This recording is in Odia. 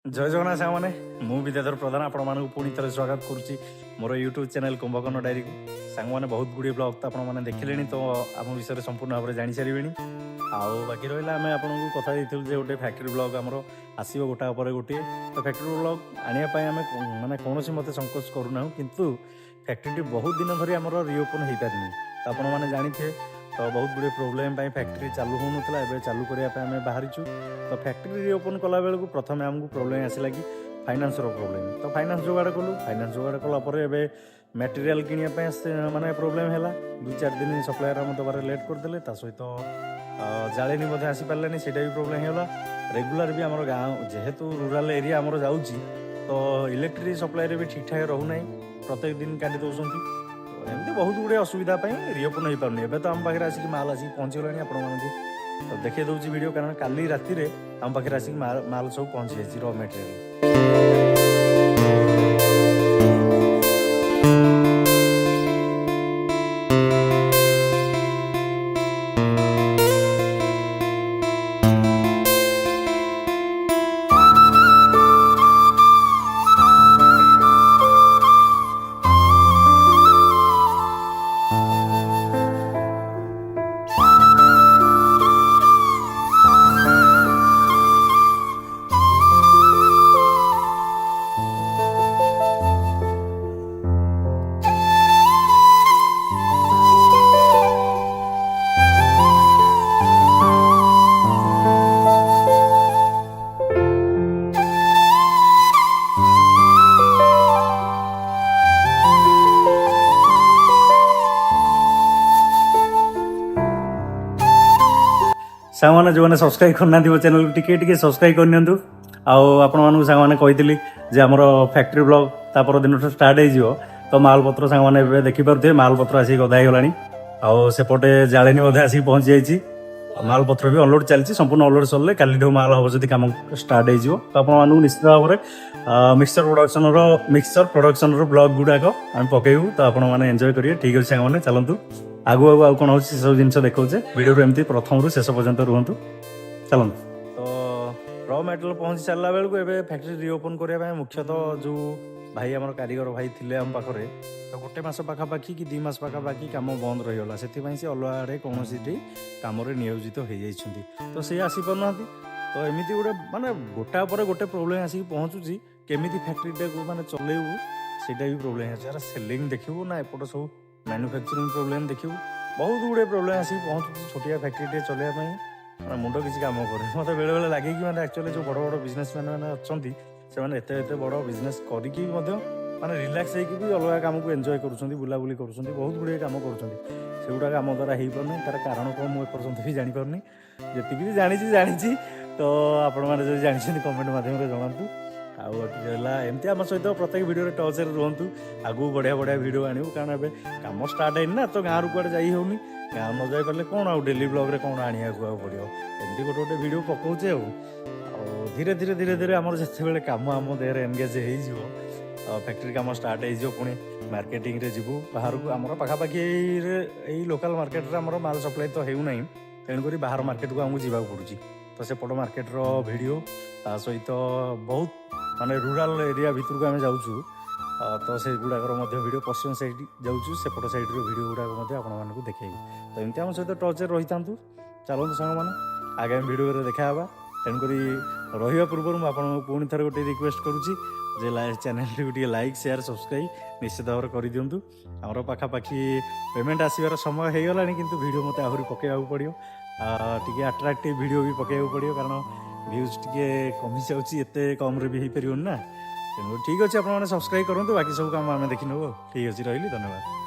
ଜୟ ଜଗନ୍ନାଥ ସାଙ୍ଗମାନେ, ମୁଁ ବିଦ୍ୟାଧର ପ୍ରଧାନ ଆପଣମାନଙ୍କୁ ପୁଣି ଥରେ ସ୍ୱାଗତ କରୁଛି ମୋର ୟୁଟ୍ୟୁବ୍ ଚ୍ୟାନେଲ୍ କୁମ୍ଭକର୍ଣ୍ଣ ଡାଏରୀକୁ। ସାଙ୍ଗମାନେ, ବହୁତ ଗୁଡ଼ିଏ ବ୍ଲଗ୍ ତ ଆପଣମାନେ ଦେଖିଲେଣି, ତ ଆମ ବିଷୟରେ ସମ୍ପୂର୍ଣ୍ଣ ଭାବରେ ଜାଣିସାରିବେଣି। ଆଉ ବାକି ରହିଲା, ଆମେ ଆପଣଙ୍କୁ କଥା ଦେଇଥିଲୁ ଯେ ଗୋଟେ ଫ୍ୟାକ୍ଟ୍ରି ବ୍ଲଗ୍ ଆମର ଆସିବ ଗୋଟା ପରେ ଗୋଟିଏ। ତ ଫ୍ୟାକ୍ଟ୍ରି ବ୍ଲଗ୍ ଆଣିବା ପାଇଁ ଆମେ ମାନେ କୌଣସି ମତେ ସଂକୋଚ କରୁନାହୁଁ, କିନ୍ତୁ ଫ୍ୟାକ୍ଟ୍ରିଟି ବହୁତ ଦିନ ଧରି ଆମର ରିଓପନ୍ ହେଇପାରିନି। ତ ଆପଣମାନେ ଜାଣିଥିବେ ତ, ବହୁତ ଗୁଡ଼ିଏ ପ୍ରୋବ୍ଲେମ୍ ପାଇଁ ଫ୍ୟାକ୍ଟ୍ରି ଚାଲୁ ହେଉନଥିଲା। ଏବେ ଚାଲୁ କରିବା ପାଇଁ ଆମେ ବାହାରିଛୁ। ତ ଫ୍ୟାକ୍ଟ୍ରି ରିଓପନ୍ କଲା ବେଳକୁ ପ୍ରଥମେ ଆମକୁ ପ୍ରୋବ୍ଲେମ୍ ଆସିଲା କି ଫାଇନାନ୍ସର ପ୍ରୋବ୍ଲେମ୍। ତ ଫାଇନାନ୍ସ ଯୋଗାଡ଼ କଲୁ। ଫାଇନାନ୍ସ ଯୋଗାଡ଼ କଲା ପରେ ଏବେ ମ୍ୟାଟେରିଆଲ୍ କିଣିବା ପାଇଁ ମାନେ ପ୍ରୋବ୍ଲେମ୍ ହେଲା। 2-4 ଦିନ ସପ୍ଲାୟର ଆମ ଦେବାରେ ଲେଟ୍ କରିଦେଲେ। ତା ସହିତ ଜାଳେଣୀ ମଧ୍ୟ ଆସିପାରିଲାନି, ସେଇଟା ବି ପ୍ରୋବ୍ଲେମ୍ ହେଇଗଲା। ରେଗୁଲାର ବି ଆମର ଗାଁ ଯେହେତୁ ରୁରାଲ୍ ଏରିଆ ଆମର ଯାଉଛି, ତ ଇଲେକ୍ଟ୍ରିକ୍ ସପ୍ଲାଇରେ ବି ଠିକ୍ଠାକ୍ ରହୁନାହିଁ, ପ୍ରତ୍ୟେକ ଦିନ କାଟି ଦେଉଛନ୍ତି। ତ ଏମିତି ବହୁତ ଗୁଡ଼ିଏ ଅସୁବିଧା ପାଇଁ ରିଓପନ୍ ହେଇପାରୁନି। ଏବେ ତ ଆମ ପାଖରେ ଆସିକି ମାଲ ଆସିକି ପହଞ୍ଚିଗଲାଣି। ଆପଣମାନଙ୍କୁ ତ ଦେଖେଇ ଦେଉଛି ଭିଡ଼ିଓ, କାରଣ କାଲି ରାତିରେ ଆମ ପାଖରେ ଆସିକି ମାଲ ମାଲ ସବୁ ପହଞ୍ଚି ଯାଇଛି, ର ମେଟେରିଆଲ୍। ସାଙ୍ଗମାନେ, ଯେଉଁମାନେ ସବସ୍କ୍ରାଇବ୍ କରିନାହାନ୍ତି ମୋ ଚ୍ୟାନେଲକୁ, ଟିକେ ଟିକେ ସବସ୍କ୍ରାଇବ୍ କରିନିଅନ୍ତୁ। ଆଉ ଆପଣମାନଙ୍କୁ ସାଙ୍ଗମାନେ କହିଥିଲି ଯେ ଆମର ଫ୍ୟାକ୍ଟ୍ରି ବ୍ଲଗ୍ ତା ପରଦିନଠୁ ଷ୍ଟାର୍ଟ ହେଇଯିବ। ତ ମାଲପତ୍ର ସାଙ୍ଗମାନେ ଏବେ ଦେଖିପାରୁଥିବେ, ମାଲପତ୍ର ଆସିକି ଗଦା ହେଇଗଲାଣି। ଆଉ ସେପଟେ ଜାଳେଣୀ ମଧ୍ୟ ଆସିକି ପହଞ୍ଚି ଯାଇଛି ଆଉ ମାଲପତ୍ର ବି ଅନଲୋଡ଼ ଚାଲିଛି। ସମ୍ପୂର୍ଣ୍ଣ ଅନଲୋଡ଼ ସରିଲେ କାଲିଠୁ ମାଲ ହେବ ଯଦି କାମ ଷ୍ଟାର୍ଟ ହେଇଯିବ। ତ ଆପଣମାନଙ୍କୁ ନିଶ୍ଚିତ ଭାବରେ ମିକ୍ସଚର ପ୍ରଡକ୍ସନର ବ୍ଲଗ୍ ଗୁଡ଼ାକ ଆମେ ପକେଇବୁ, ତ ଆପଣମାନେ ଏନ୍ଜୟ କରିବେ। ଠିକ୍ ଅଛି ସାଙ୍ଗମାନେ, ଚାଲନ୍ତୁ ଆଗକୁ ଆଗକୁ ଆଉ କ'ଣ ହେଉଛି ସେସବୁ ଜିନିଷ ଦେଖାଉଛେ। ଭିଡ଼ିଓରୁ ଏମିତି ପ୍ରଥମରୁ ଶେଷ ପର୍ଯ୍ୟନ୍ତ ରୁହନ୍ତୁ। ଚାଲନ୍ତୁ। ତ ର ମେଟେରିଆଲ ପହଞ୍ଚି ସାରିଲା ବେଳକୁ ଏବେ ଫ୍ୟାକ୍ଟ୍ରି ରିଓପନ୍ କରିବା ପାଇଁ ମୁଖ୍ୟତଃ ଯେଉଁ ଭାଇ, ଆମର କାରିଗର ଭାଇ ଥିଲେ ଆମ ପାଖରେ, ତ ଗୋଟେ ମାସ ପାଖାପାଖି କି 2 ମାସ ପାଖାପାଖି କାମ ବନ୍ଦ ରହିଗଲା। ସେଥିପାଇଁ ସେ ଅଲଗା ଆଡ଼େ କୌଣସିଟି କାମରେ ନିୟୋଜିତ ହେଇଯାଇଛନ୍ତି, ତ ସେ ଆସିପାରୁନାହାନ୍ତି। ତ ଏମିତି ଗୋଟେ ମାନେ ଗୋଟା ପରେ ଗୋଟେ ପ୍ରୋବ୍ଲେମ୍ ଆସିକି ପହଞ୍ଚୁଛି। କେମିତି ଫ୍ୟାକ୍ଟ୍ରିଟାକୁ ମାନେ ଚଲେଇବୁ, ସେଇଟା ବି ପ୍ରୋବ୍ଲେମ୍ ହେଉଛି। ଆରେ ସେଲିଂ ଦେଖିବୁ ନା ଏପଟ ସବୁ ମ୍ୟାନୁଫ୍ୟାକ୍ଚରିଂ ପ୍ରୋବ୍ଲେମ୍ ଦେଖିବୁ, ବହୁତ ଗୁଡ଼ିଏ ପ୍ରୋବ୍ଲେମ୍ ଆସିକି ପହଞ୍ଚୁଛି। ଛୋଟିଆ ଫ୍ୟାକ୍ଟ୍ରିଟିଏ ଚଲେଇବା ପାଇଁ ମାନେ ମୁଣ୍ଡ କିଛି କାମ କରୁନି। ମୋତେ ବେଳେବେଳେ ଲାଗେ କି ମାନେ ଆକ୍ଚୁଆଲି ଯେଉଁ ବଡ଼ ବଡ଼ ବିଜନେସମ୍ୟାନ୍ ମାନେ ଅଛନ୍ତି, ସେମାନେ ଏତେ ଏତେ ବଡ଼ ବିଜନେସ୍ କରିକି ବି ମଧ୍ୟ ମାନେ ରିଲାକ୍ସ ହେଇକି ବି ଅଲଗା କାମକୁ ଏନ୍ଜୟ କରୁଛନ୍ତି, ବୁଲାବୁଲି କରୁଛନ୍ତି, ବହୁତ ଗୁଡ଼ିଏ କାମ କରୁଛନ୍ତି। ସେଗୁଡ଼ାକ ଆମ ଦ୍ୱାରା ହେଇପାରୁନି। ତାର କାରଣ କ'ଣ ମୁଁ ଏପର୍ଯ୍ୟନ୍ତ ବି ଜାଣିପାରୁନି। ଯେତିକି ବି ଜାଣିଛି ଜାଣିଛି। ତ ଆପଣମାନେ ଯଦି ଜାଣିଛନ୍ତି, କମେଣ୍ଟ ମାଧ୍ୟମରେ ଜଣାନ୍ତୁ। ଆଉ ବାକି ରହିଲା, ଏମିତି ଆମ ସହିତ ପ୍ରତ୍ୟେକ ଭିଡ଼ିଓରେ ଟଚ୍ରେ ରୁହନ୍ତୁ। ଆଗକୁ ବଢ଼ିଆ ବଢ଼ିଆ ଭିଡ଼ିଓ ଆଣିବୁ, କାରଣ ଏବେ କାମ ଷ୍ଟାର୍ଟ ହେଇନି ନା, ତ ଗାଁରୁ କୁଆଡ଼େ ଯାଇ ହେଉନି। ଗାଁ ନ ଯାଇପାରିଲେ କ'ଣ ଆଉ ଡେଲି ବ୍ଲଗ୍ରେ କ'ଣ ଆଣିବାକୁ ଆଉ ପଡ଼ିବ? ଏମିତି ଗୋଟେ ଗୋଟେ ଭିଡ଼ିଓ ପକାଉଛେ। ଆଉ ଆଉ ଧୀରେ ଧୀରେ ଧୀରେ ଧୀରେ ଆମର ଯେତେବେଳେ କାମ ଆମ ଦେହରେ ଏନଗେଜ୍ ହେଇଯିବ, ଫ୍ୟାକ୍ଟ୍ରି କାମ ଷ୍ଟାର୍ଟ ହେଇଯିବ, ପୁଣି ମାର୍କେଟିଂରେ ଯିବୁ ବାହାରକୁ। ଆମର ପାଖାପାଖି ଏଇରେ ଏଇ ଲୋକାଲ୍ ମାର୍କେଟରେ ଆମର ମାଲ ସପ୍ଲାଇ ତ ହେଉନାହିଁ, ତେଣୁକରି ବାହାର ମାର୍କେଟକୁ ଆମକୁ ଯିବାକୁ ପଡ଼ୁଛି। ତ ସେପଟ ମାର୍କେଟର ଭିଡ଼ିଓ, ତା ସହିତ ବହୁତ ମାନେ ରୁରାଲ୍ ଏରିଆ ଭିତରକୁ ଆମେ ଯାଉଛୁ, ତ ସେଗୁଡ଼ାକର ମଧ୍ୟ ଭିଡ଼ିଓ, ପଶ୍ଚିମ ସାଇଡ଼୍ ଯାଉଛୁ, ସେପଟ ସାଇଡ଼୍ର ଭିଡ଼ିଓ ଗୁଡ଼ାକ ମଧ୍ୟ ଆପଣମାନଙ୍କୁ ଦେଖେଇବୁ। ତ ଏମିତି ଆମ ସହିତ ଟଚ୍ରେ ରହିଥାନ୍ତୁ। ଚାଲନ୍ତୁ ସାଙ୍ଗମାନେ, ଆଗାମୀ ଭିଡ଼ିଓରେ ଦେଖା ହେବା। ତେଣୁକରି ରହିବା ପୂର୍ବରୁ ମୁଁ ଆପଣଙ୍କୁ ପୁଣି ଥରେ ଗୋଟେ ରିକ୍ୱେଷ୍ଟ କରୁଛି ଯେ ଚ୍ୟାନେଲଟିକୁ ଟିକେ ଲାଇକ୍, ସେୟାର, ସବସ୍କ୍ରାଇବ୍ ନିଶ୍ଚିତ ଭାବରେ କରିଦିଅନ୍ତୁ। ଆମର ପାଖାପାଖି ପେମେଣ୍ଟ ଆସିବାର ସମୟ ହେଇଗଲାଣି, କିନ୍ତୁ ଭିଡ଼ିଓ ମୋତେ ଆହୁରି ପକାଇବାକୁ ପଡ଼ିବ। ଟିକେ ଆଟ୍ରାକ୍ଟିଭ୍ ଭିଡ଼ିଓ ବି ପକାଇବାକୁ ପଡ଼ିବ, କାରଣ ଭ୍ୟୁଜ୍ ଟିକେ କମି ଯାଉଛି। ଏତେ କମ୍ରେ ବି ହେଇପାରିବନି ନା। ତେଣୁ ଠିକ୍ ଅଛି, ଆପଣମାନେ ସବସ୍କ୍ରାଇବ୍ କରନ୍ତୁ, ବାକି ସବୁ କାମ ଆମେ ଦେଖିନେବୁ। ଆଉ ଠିକ୍ ଅଛି, ରହିଲି, ଧନ୍ୟବାଦ।